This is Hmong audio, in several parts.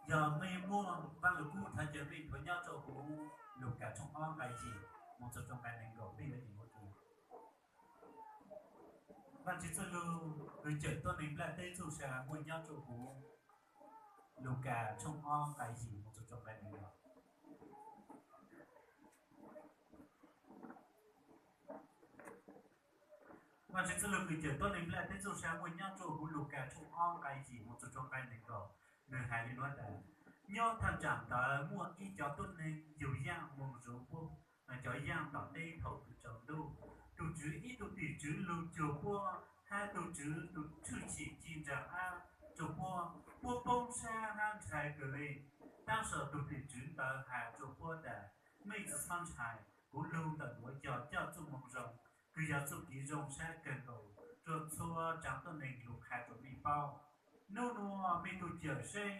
Yog mej muaj Vaaj Lug Kub thov caw mej nthuav nyob rua huv Lukas tshooj ob nqai yim moog txug rua nqai neeg nkaum mej yuav nyeem ua ke. Vaajtswv txuj lug kws cawm tuab neeg nplaj teb txuj sa muaj nyob rua huv Lukas tshooj ob nqai yim moog txug rua nqai neeg nkaum. Vaajtswv txuj lug kws cawm tuab neeg nplaj teb txuj sa muaj nyob rua huv Lukas tshooj ob nqai yim moog txug rua nqai neeg nkaum, nwg has le nuav tas: Nyob thaaj tsaam ntawd muaj ib cov tuab neeg yug yaaj moog zuv puab cov yaaj tom teb thaum kws tsaus ntuj. Tug Tswv ib tug tim tswv lug cuag puab, hab tug Tswv tug tshwj xim ci ntsaa ab rua puab. Puab poob sab hab ntshai kawg le. Tab sis tug tim tswv ntawd has rua puab tas, Mej tsi xob ntshai. Kuv lug ntawm nuav yog coj txuj moo zoo, kws yog txuj kev zoo sab kawg nkaus rua txhua tsaav tuab neeg lug qha rua mej paub. Nub nua mej tug Cawmseej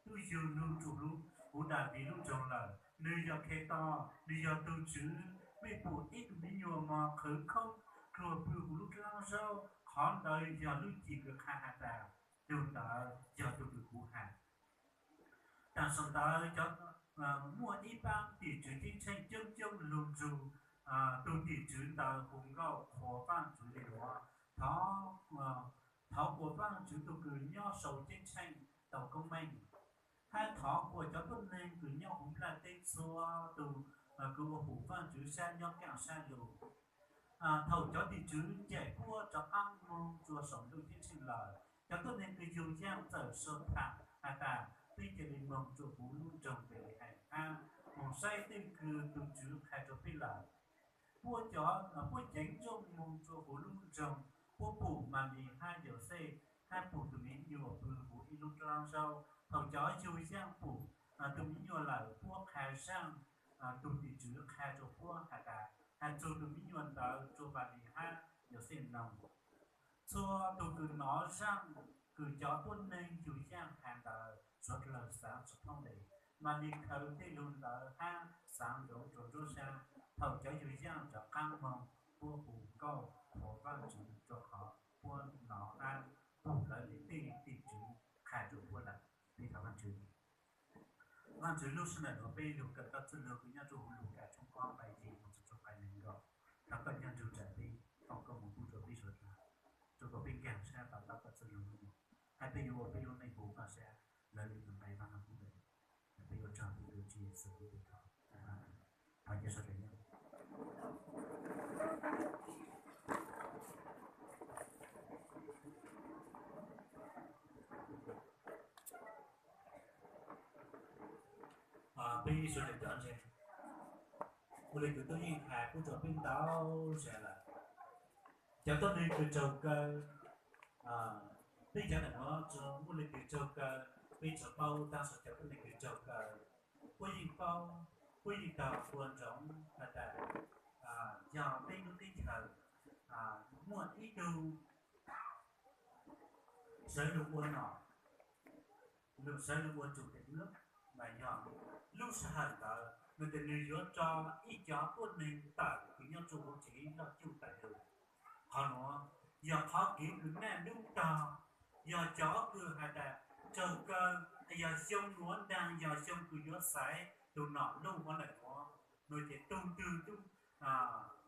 tub yug lug rua huv Daviv lub nroog lawm. Nwg yog Khetos, nwg yog tug Tswv. Mej pum ib tug miv nyuas mos qhwv khoob dluag pw huv lub dlaab zaub. Qhov ntawd yog lub cim kws qha has tas, Tug ntawd yog tug kws kuv has. Taam sim ntawd cov, muaj ib paab tim tswv ceeb tsheej coob coob lug nrug tug tim tswv ntawd hu nkauj qhuas Vaajtswv le nuav, Thov, thov kuas Vaajtswv tug kws nyob sau ceeb tsheej tau koob meej. Hab thov kuas cov tuab neeg kws nyob huv nplaj teb txhua tug kws ua hum Vaajtswv sab nyob kaaj sab lug. Thaum cov tim tswv ncaim puab rov qaab moog rua saum ntuj ceeb tsheej lawm, cov tuab neeg kws yug yaaj txawm sau tham has tas, Peb ca le moog rua huv lub nroog Npelehees hab moog saib tej kws tug Tswv qha rua peb lawm. Puab, puab ceev nrooj moog rua huv lub nroog, puab pum Malis hab Yauxej, hab pum tug miv nyuas pw huv ib lub dlaab zaub. Thaum cov yug yaaj pum tug miv nyuas lawm, puab qha zaaj tug tim tswv qha rua puab has tas, has txug tug miv nyuas ntawd rua Malis hab Yauxej noog. Txhua tug kws nov zaaj kws cov tuab neeg yug yaaj has ntawd suav dlawg xaav tsi thoob le. Malis khaws tej lug ntawd hab xaav nkaus rua nruab sab. Thaum cov yug yaaj rov qaab moog, puab hu nkauj qhuas Vaajtswv rua qhov puab nov hab pum lawv le tej tim tswv qha rua puab lawm. Peb thov Vaajtswv. Vaajtswv, lub sij hawm nuav peb lug kawm koj txuj lug kws nyob rua huv Lukas tshooj ob nqai yim moog txug rua nqai neeg nkaum. Thov koj nyob nrug nraim peb, foom koj moog pub rua peb suav dlawg, rua kom peb nkaag sab to taub koj txuj lug lub nua, hab peb yuav ua peb lub neej huv koj sab, lawv le tug nqe Vaaj Lug Kub le. Peb ua tsaug rua Tswv Yexus lub npe thov. Thov caw sawv dlawg nyob. Peb suav dlawg cov ntseeg, ua le kws tub yeej has pub rua peb ntau sab lawm. Cov tuab neeg kws tsaug kaw, peb cov ntawm nuav tsi muaj leej twg tsaug kaw, peb tsi paub, tab sis cov tuab neeg kws tsaug kaw, puab yeej paub, puab yeej tau ua ntsoov has tas, yog peb lub teb chaws muaj ib tug sawv lug ua nom, lug sawv lug ua tsum tes lug, mas yog lub sij hawm ntawd nwg tes nwg yuav tso ib cov tuab neeg tawm kws nyob rua huv tsev loj cuj tawm lug. Qhov nuav yog qhov kev kws naj nub tog, yog cov kws has tas tsaug kaw, yog xyoo nuav nraag yog xyoo kws yuav xaiv tug nom luj huv ntawm nuav, nuav ces tug twg tub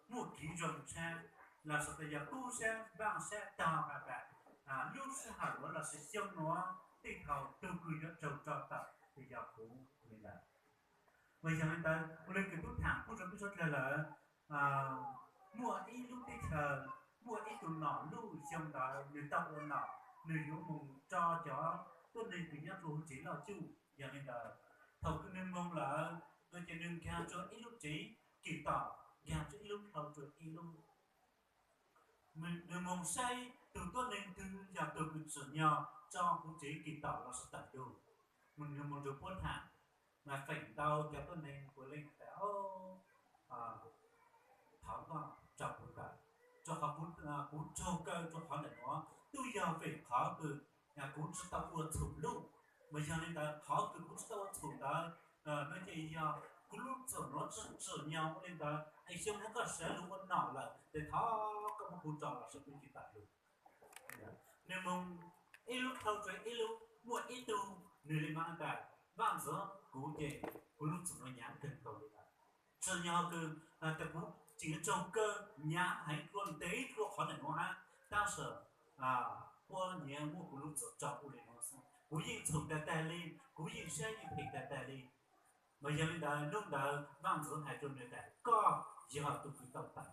muaj kev zoo tshab, los sis tas yog kub sab npaaj sab tog has tas lub sij hawm nuav los sis xyoo nuav tej thaum tug kws yuav raug tso tawm ces yog kuv li ntawd. Mas yog li ntawd ua le kws tub thaam pub rua peb suav dlawg lawm, muaj ib lub teb chaws, muaj ib tug nom luj xyoo ntawd nwg tau ua nom, nwg yuav moog tso cov tuab neeg kws nyob rua huv tsev loj cuj. Yog li ntawd thaum kws nwg moog lawm, nwg ces nwg nkaag rua ib lub tsev kis tom, nkaag rua ib lub dhau rua ib lub. Nwg moog saib tug tuab neeg twg yog tug kws tsim nyog tso huv tsev kis tom los sis tawm lug. Nwg moog rua puab thaam, mas feem ntau cov tuab neeg puav leej tas, Thov koj tso kuv tawm, rua qhov kuv tsaug kaw rua qhov ntawm nuav, tub yog vim qhov kws kuv tsi tau ua txhum luj. Mas yog li ntawd qhov kws kuv tsi tau ua txhum ntawd, nuav ces yog kuv lub txhum nuav tsi tsim nyog ua li ntawd, es xyoo nuav koj sawv lug ua nom lawm ces thov koj muab kuv tso los sis kuv tsis tawm lug. Nwg moog ib lub dhau rua ib lub, muaj ib tug nwg le mas tas, Vaj ntxwv, kuv ces kuv lub txim no hnyav kawg nkaus li lawm. Tsim nyog kws kuv tseem yuav tsum kawg hnyav heev dua ntev dua qhov ntawm nuav hab, tab sis puab nyiam muab kuv lub txim tso ua li nuav xwb, kuv yeej txhum tag tag li, kuv yeej saib yeej phem tag tag li. Mas yog li ntawd hnub ntawd vaj ntxwv hais rua nwg tas, koj yog tug kws tau tawm.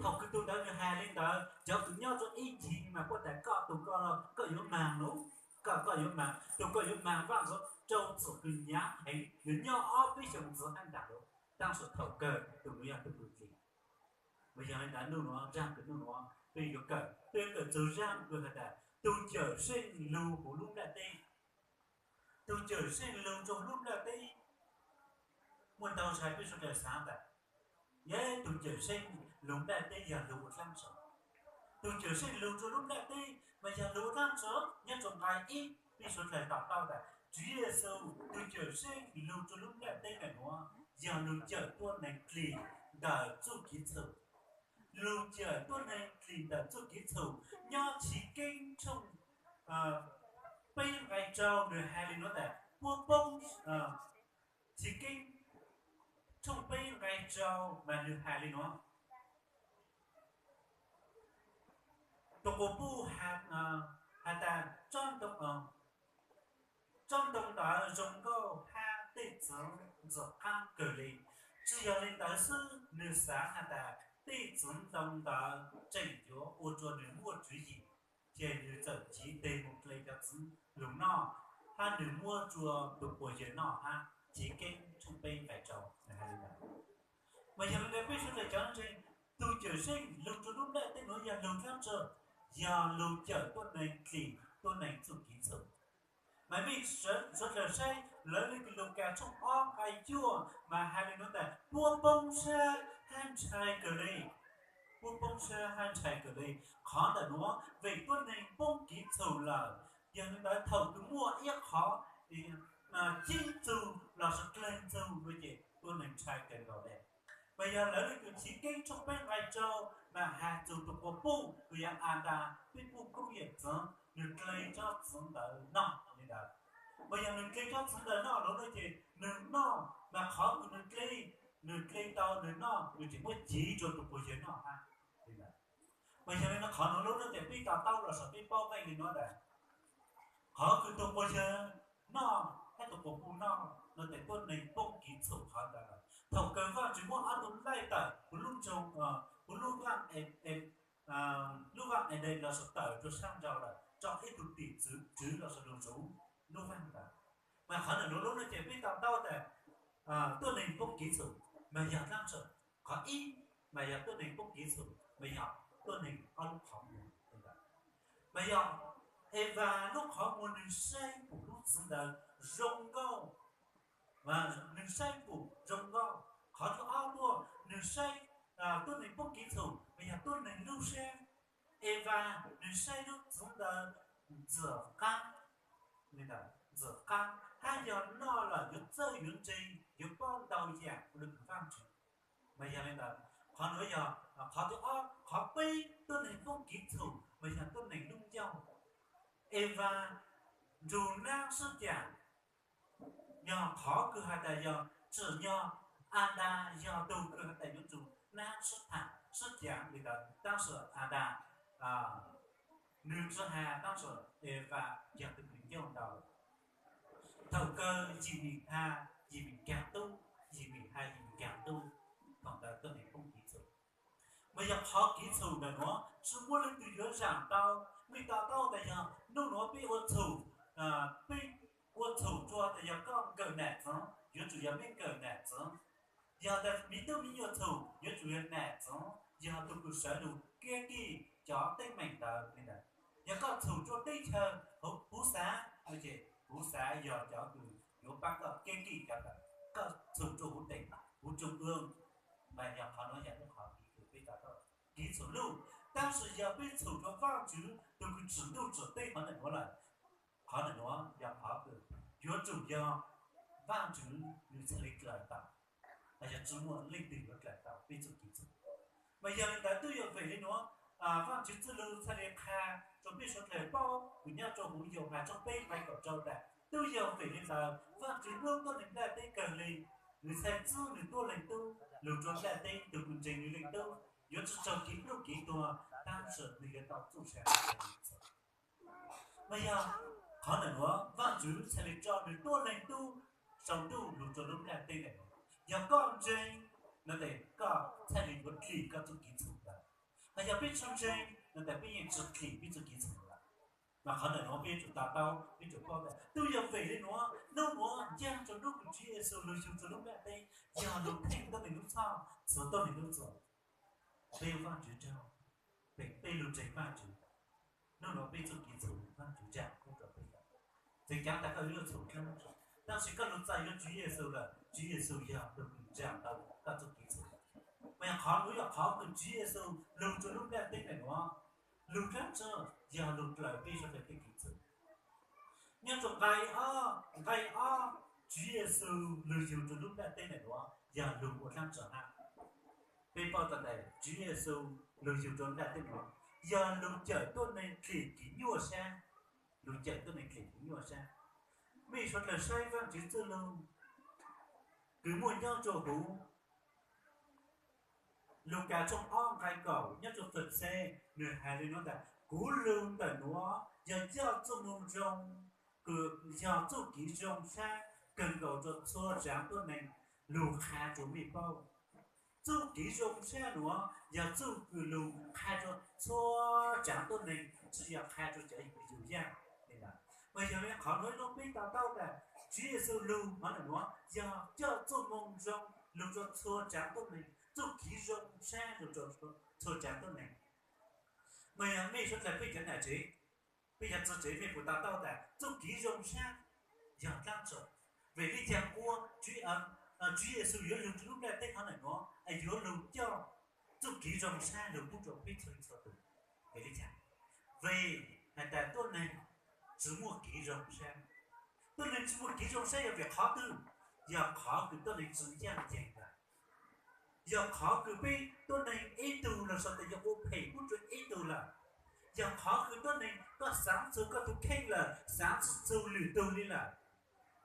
Thaum kws tug ntawd nwg hais li ntawd, cov kws nyob rua ib ncig mas puab tas, koj tug koj, koj yuav maag lawm, koj, koj yuav maag, tug koj yuav maag vaj ntxwv rua txim kws hnyav heev, yuav nyob ob peb xyoos ntxiv hab nraag lawm. Tab sis thaum kawg tug nuav yog tug kws dlim. Mas yog li ntawd hnub nuav, nraag kws hnub nuav peb yuav kawm, peb yuav kawm txug zaj kws has tas tug cawm seej lug huv lub nplaj teb. Tug cawm seej lug rua lub nplaj teb, muaj ntau zag peb suav dlawg xaav tas, yog tug cawm seej lug nplaj teb yog lug ua dlaab tsi? Tug cawm seej lug rua lub nplaj teb mas yog lug ua dlaab tsi? Nyob rua nqai ib peb suav dlawg to taub tas Tswv Yexus tug cawm seej lug rua lub nplaj teb ntawm nuav yog lug cawm tuab neeg dlim ntawm txuj kev txhum. Lug cawm tuab neeg dlim ntawm txuj kev txhum. Nyob Chiv Keeb tshooj peb nqai rau nwg hais li nuav tas, puab poob, Chiv Keeb tshooj peb nqai rau mas nwg hais li nuav, tug quas puj has tas, tsob ntoo ntawd zoo nkauj hab tej txiv ntxim qaab kawg li. Tsi yog li ntawd xwb, nwg xaav has tas tej txiv ntoo ntawd tseem yuav ua rua nwg muaj tswv yim, ces nwg txawm civ teg moog dle cov txiv lug noj, hab nwg muab rua tug quas yawg noj hab. Chiv Keeb tshooj peb nqai rau nwg hais li ntawd. Mas yog li ntawd peb suav dlawg cov ntseeg, tug cawm seej lug rua lub nplaj teb nuav yog lug dlaab tsi? Yog lug cawm tuab neeg dlim tuab neeg txuj kev txhum. Mas mej suav dlawg saib lawv leej twg, Lukas tshooj ob nqai cuaj mas hais li nuav tas, puab poob sab hab ntshai kawg li. Puab poob sab hab ntshai kawg li. Qhov ntawm nuav vim tuab neeg poob kev txhum lawm, yog li ntawd thaum kws muaj ib qhov ceeb txug lossis dleeg txug nuav ces tuab neeg ntshai kawg nkaus le. Mas yog lawv leej twg, Chiv Keeb tshooj peb nqai rau mas has txug tug quas puj kws yog Adas, peb puj koob yawm txiv, nwg dle tsob txiv ntawd noj li ntawd. Mas yog nwg dle tsob txiv ntawd noj lawm no ces nwg noj mas qhov kws nwg dle, nwg dle tau nwg noj nwg tseem muab civ rua tug quas yawg noj hab. Mas yog li no qhov nuav lub nuav ces peb to taub lossis peb paub meej li nuav tas, qhov kws tug quas yawg noj hab tug quas puj noj no ces tuab neeg poob kev txhum qhov ntawd lawm. Thaum kawg Vaajtswv muab ob tug laij tawm huv lub nroog, huv lub vaaj, lub vaaj Edees lossis tawm rua sab nrau lawm, tso ib tug tim tswv lossis lug zuv lub vaaj ntawd. Mas qhov nuav lub nuav ces peb to taub tas tuab neeg poob kev txhum mas yog dlaab tsi. Qhov ib mas yog tuab neeg poob kev txhum mas yog tuab neeg ob lub qhov muag. Mas yog Evas lub qhov muag nwg saib pum lub txiv ntawd zoo nkauj, nwg saib pum zoo nkauj. Qhov thib ob tuaj nwg saib, tuab neeg poob kev txhum mas yog tuab neeg lub sab. Evas nwg saib lub txiv ntawd ntxim qaab, ntxim qaab hab yog noj lawm yuav txawj yuav ntse, yuav paub ntau yam ua le kws Vaajtswv. Mas yog li ntawd qhov nuav yog qhov thib ob. Qhov peb tuab neeg poob kev txhum mas yog tuab neeg lub ncauj. Evas nrug naab sib cam, yog qhov kws has tas yog tsim nyog Adas yog tug kws has tas yuav nrug naab sib tham sib cam li ntawd, tab sis Adas nwg tsi has, tab sis Evas yog tug kws ncauj ntau. Thaum kawg yim mim has yim mim kaag tub, yim mim has yim mim kaag tub, thaum ntawd tuab neeg poob kev txhum. Mas yog qhov kev txhum ntawm nuav tsi muaj leej twg yuav zaam tau. Mej to taub tas yog nub nuav peb ua txhum, peb ua txhum rua tas yog koj nkawm nam txiv, yuav tsum yog mej nkawm nam txiv. Yog tas miv tub miv nyuam txhum yuav tsum yog nam txiv, yog tug kws sawv lug kiag kig cov teeb meem ntawd li ntawd. Yog koj txhum rua teb chaws huv puv xav, ces puv xav yog cov kws yuav paab koj kiag kig cov ntawd. Koj txhum rua huv teem, huv tsoom ua, mas yog qhov nuav yog lub qhov kev txhum peb to taub, kev txhum luj. Tab sis yog peb txhum rua Vaajtswv tug kws tsim ntuj tsim teb qhov ntawm nuav lawm, qhov ntawm nuav yog qhov kws yuav tsum yog Vaajtswv nwg txhad le dlawg tau, yog tsi muaj leej twg yuav dlawg tau peb txuj kev txhum. Mas yog li ntawd twb yog vim li nuav, Vaajtswv txuj lug txhad le qha rua peb suav dlawg paub kws nyob rua huv Yauhas tshooj peb nqai kaum rau tas, Twb yog vim li ntawd Vajtswv hlub tuab neeg nplaj teb kawg li, nws txhaj txib nws tuab Leej Tub lug rua nplaj teb, tug kws ntseeg nws Leej Tub yuav tsi raug kev plub kev tuag, tab sis nws yuav tau txuj sa. Mas yog qhov ntawm nuav Vajtswv txhaj le tso nws tuab Leej Tub sau ntuj lug rua lub nplaj teb ntawm nuav. Yog koj ntseeg no tes koj txhaj le yuav dlim koj txuj kev txhum lawm. Hos yog peb tsi ntseeg no tes peb yeej tsi dlim peb txuj kev txhum lawm. Mas qhov ntawm nuav peb yuav tsum to taub, peb yuav tsum paub tas twb yog vim le nuav, nub nuav ncaag rua nub kws Tswv Yexus lug yug rua lub nplaj teb, yog lug theej tuab neeg lub txhoj, txhum tuab neeg lub txhum. Peb ua Vajtswv tsaug, peb, peb lug ntseeg Vajtswv, nub nuav peb txuj kev txhum Vajtswv ntsaj kub rua peb lawm. Txawm cav tas koj yuav txhum dlaab tsi, tab sis koj lug txais yuav Tswv Yexus lawm, Tswv Yexus yog tug kws ntsaj tau koj txuj kev txhum. Mas yog qhov nuav yog qhov kws Tswv Yexus lug rua lub nplaj teb ntawm nuav, lug dlaab tsi, yog lug dlaws peb suav dlawg tej kev txhum. Nyob rua nqai ob, nqai ob, Tswv Yexus lug yug rua lub nplaj teb ntawm nuav yog lug ua dlaab tsi hab? Peb paub tas ntawm Tswv Yexus lug yug rua nplaj teb nuav yog lug cawm tuab neeg dlim kev nyuaj sab, lug cawm tuab neeg dlim kev nyuaj sab. Mej suav dlawg saib Vaajtswv txuj lug kws muaj nyob rua huv Lukas tshooj ob nqai kaum nyob rua fwm xeb, nwg has le nuav tas, kuv lug ntawm nuav yog coj txuj moo zoo, kws yog txuj kev zoo sab kawg nkaus rua txhua tsaav tuab neeg lug qha rua mej paub. Txuj kev zoo sab nuav yog txuj kws lug qha rua txhua tsaav tuab neeg, tsi yog qha rua cov yug yaaj le ntawd. Mas yog le qhov nuav peb to taub tas Tswv Yexus lug hov ntawm nuav yog coj txuj moo zoo lug rua txhua tsaav tuab neeg, txuj kev zoo sab lug rua txhua tsaav tuab neeg. Mas yog mej suav dlawg peb cov nam tsev, peb cov txiv tsev mej puas to taub tas txuj kev zoo sab yog dlaab tsi? Vim le caag ua Tswv Yexus yuav lug rua lub nplaj teb hov ntawm nuav es yuav lug coj txuj kev zoo sab lug pub rua peb txhua leej txhua tug? Vim le caag? Vim has tas tuab neeg tsi muaj kev zoo sab. Tuab neeg tsi muaj kev zoo sab yog vim qhov twg? Yog qhov kws tuab neeg tsi ncaaj nceeg lawm. Yog qhov kws peb tuab neeg ib tug los so tas yog ua phem pub rua ib tug lawm. Yog qhov kws tuab neeg koj xaav txug koj tug kheej lawm, xaav txug lwm tug le lawm.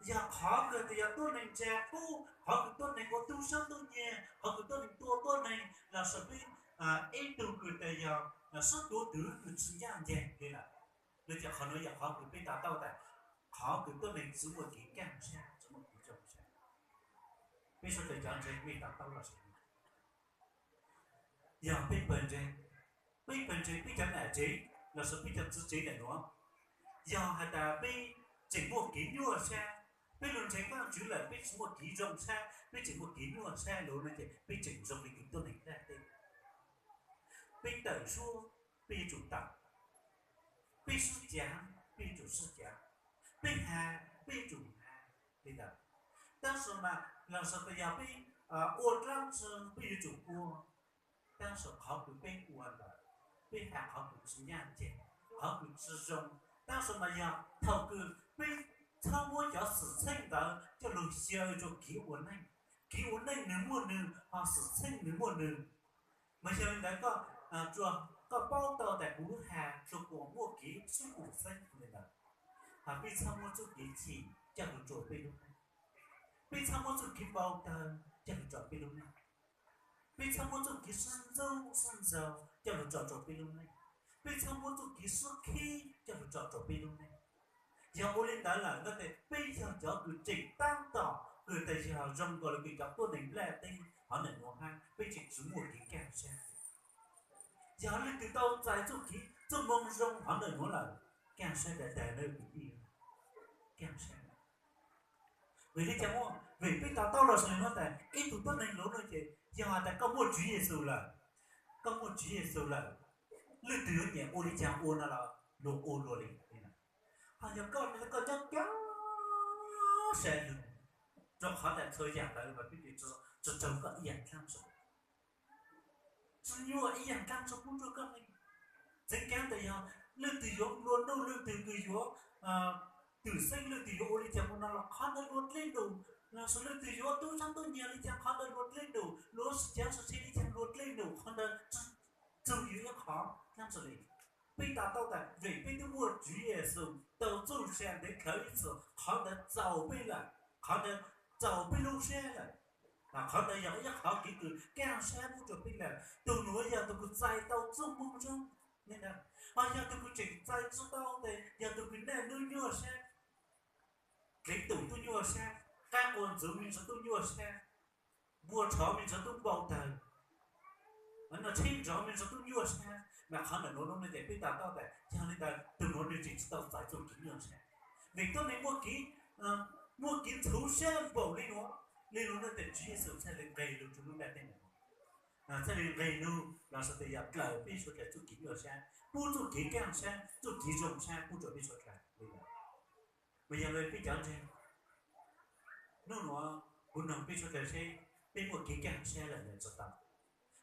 Yog qhov kws tas yog tuab neeg ntsa qub, qhov kws tuab neeg ua tub sab tub nyiag, qhov kws tuab neeg tua tuab neeg los so peb ib tug kws tas yog sab tuav twv kws tsi ncaaj nceeg le lawm. Lub caij qhov nuav yog qhov kws peb to taub tas qhov kws tuab neeg tsi muaj kev kaaj sab, tsi muaj kev zoo sab. Peb suav dlawg cov ntseeg mej to taub los so, yog peb pawg ntseeg, peb pawg ntseeg peb cov nam tsev los so peb cov txiv tsev ntawm nuav, yog has tas peb tseem muaj kev nyuaj sab, peb lug ntseeg Vaajtswv lawm peb tsi muaj kev zoo sab, peb tseem muaj kev nyuaj sab lug no ces peb tseem zoo le kws tuab neeg nplaj teb. Peb tawm suab peb yuav tsum tawm, peb sib cav peb yuav tsum sib cav, peb has peb yuav tsum has le ntawd. Tab sis mas los so tas yog peb ua dlaab tsi peb yuav tsum ua, tab sis qhov kws peb ua lawm, peb has qhov kws tsi ncaaj nceeg, qhov kws tsi zoo, tab sis mas yog thaum kws peb txhob muab cov xwm txheej ntawd coj lug xyaw rua kev ua neej. Kev ua neej nwg muaj nwg, ho xwm txheej nwg muaj nwg. Mas yog le ntawd koj, koj paub tau tas kuv has txug kuas muaj kev sib ua xeeb le ntawd, ho peb txhob muab txuj kev chim coj lug rua peb lub neej. Peb txhob muab txuj kev npau tawg coj lug rua peb lub neej. Peb txhob muab txuj kev sib ntxub sib ntxaug coj lug rua rua peb lub neej. Peb txhob muab txuj kev sib khib coj lug rua rua peb lub neej. Yog ua le ntawd lawm no tes peb yog cov kws tseem taab tom kws tas yog zoo nkaus le kws cov tuab neeg nplaj teb hov ntawm nuav hab, peb tseem tsi muaj kev kaaj sab. Yog leej twg tau txais txuj kev, txuj moo zoo hov ntawm nuav lawm, kaaj sab tas tas na kwv tij, kaaj sab. Vim le caag muaj? Vim peb to taub los so le nuav tas ib tug tuab neeg lug no ces yog has tas koj muaj Tswv Yexus lawm, koj muaj Tswv Yexus lawm, leej twg yuav nyiam ua le caag ua no los luag ua luag le. Ho yog koj, koj nyob kag sab lug, rua qhov tas txhua yaam ntawd mas peb tsi raug koj ib yaam dlaab tsi, tsi nyuaj ib yaam dlaab tsi pub rua koj neeg. Txeev kaab tas yog leej twg yuav nplua nuj, leej twg kws yuav twm xeeb, leej twg yuav ua le caag ua no los qhov ntawd luag dleb num, los so leej twg yuav tub sab tub nyiag le caag qhov ntawd luag dleb num, luag sib cav sib tsi le caag luag dleb num, qhov ntawd tsi txug yus ib qhov dlaab tsi le. Peb to taub tas vim peb twb muaj Tswv Yexus tau txuj Mus sab ntev kawg ib txhis, qhov ntawd txaus peb lawm, qhov ntawd txaus peb lub siab lawm. Qhov ntawd yog ib qhov kev kws kaaj sab pub rua peb lawm. Tug nuav yog tug kws txais tau txuj moo zoo, ho yog tug kws tseem txais tsi tau tes yog tug kws naj nub nyuaj sab, dleev tum tub nyuaj sab, qaab qua ntxuv me ntsis tub nyuaj sab, npua rhov me ntsis tub npau tawg, noj tsheb nrov me ntsis tub nyuaj sab. Mas qhov ntawm nuav nuav tes peb tas tau tas yog le ntawd tug nuav nwg tseem tsi tau txais txuj kev nyuaj sab. Vim tuab neeg muaj kev, muaj kev ntxhov sab npaum le nuav, le nuav nuav tes Tswv Yexus txhaj le nqeg lug rua lub nplaj teb nuav, txhaj le nqeg lug los sis tes yog dlaws peb suav dlawg txuj kev nyuaj sab, pub txuj kev kaaj sab, txuj kev zoo sab pub rua peb suav dlawg le ntawd. Mas yog le peb cov ntseeg, nub nuav kuv noog peb suav dlawg seb peb muaj kev kaaj sab lawm lawv tsi tau?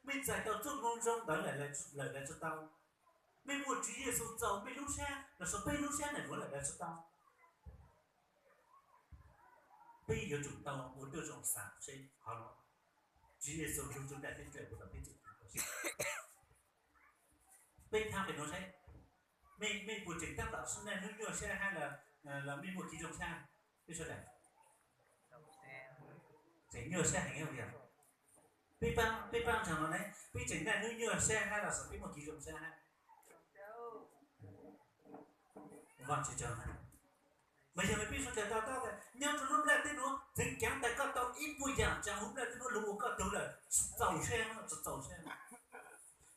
Mej txais tau txuj moo zoo ntawd lawm lawv tsi tau? Mej muaj Tswv Yexus txaus mej lub sab los sis peb lub sab ntawm nuav lawm lawv tsi tau? Peb yuav tsum tau ua tuab zoo xaav seb qhov nuav Tswv Yexus lug rua nplaj teb tes puas tau peb txuj kev nyuaj sab. Peb thaab pem nuav seb, mej, mej puas tseem taab tom naj nub nyuaj sab hab los mej muaj kev zoo sab? Peb suav dlawg tseem nyuaj sab heev. Peb paab, peb paab ntsaag no ne, peb tseem naj nub nyuaj sab hab los sis peb muaj kev zoo sab hab? Vaaj tsi tsaug. Mas yog le peb suav dlawg tau taub tas nyob rua lub nplaj teb nuav txheev caav tas koj tau ib puj yaam tsaam huv nplaj teb nuav lug ua koj tug lawm, tsi txaus sab, tsi txaus sab.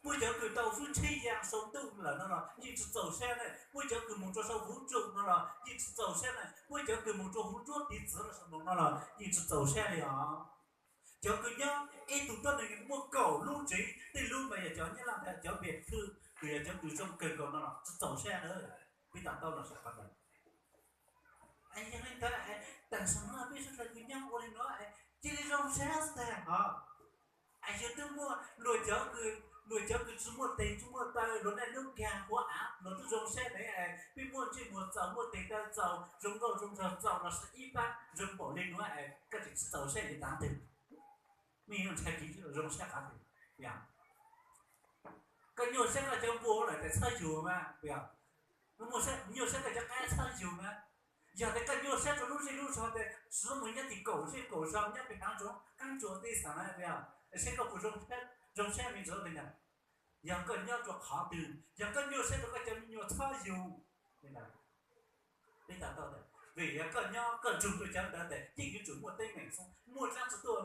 Puab cov kws tau fwb tsheb yaa sau ntuj lawm no los yeej tsi txaus sab na. Puab cov kws moog rua sau huv ntsum no los yeej tsi txaus sab na. Puab cov kws moog rua huv nruab tiv txwv los sau moog no los yeej tsi txaus sab le os. Cov kws nyob ib tug tuab neeg muaj kaum lub tsev, tej lub mas yog cov Nyab Laj ntag, cov Nplog twb yog cov kws zoo kawg nkaus no los tsi txaus sab na. Peb tas taub los sab qhov ntawd. Yog le ntawd, taam sim no peb suav dlawg kws nyob ua le nuav, cia li zoo sab xwb tag os. Yog twb muaj luag cov kws, luag cov kws tsi muaj teg tsi muaj taw, luag naj nub kag huv av, luag twb zoo sab ne. Peb muaj ntsej muag txaus, muaj teg taw txaus, zoo nkauj zoo nraug txaus los sis ib paab zoo npaum le nuav, koj tseem tsi txaus sab yuav taag twg? Mej yuav ntshai kev zoo sab qhov twg? Koj nyuaj sab koj cov npua lawm tes txhob yug mas, puas yog? Nyuaj sab koj cov qaib txhob yug mas. Yog tes koj nyuaj sab rua lub zej lub zog tes tsi muaj nyob tim kaum zej kaum zog, nyob pem haav tsuag qaab tsuag tej xaav na, puas yog? Seb koj puas zoo sab me ntsis le ntawd. Yog koj nyob rua qhov twg, yog koj nyuaj sab rua koj cov me nyuam txhob yug. Peb tas taub tas, vim yog koj nyob koj nrug rua cov ntawd tes yeej yuav tsum muaj teeb meem xwb, muaj dlaab tsi tuaj.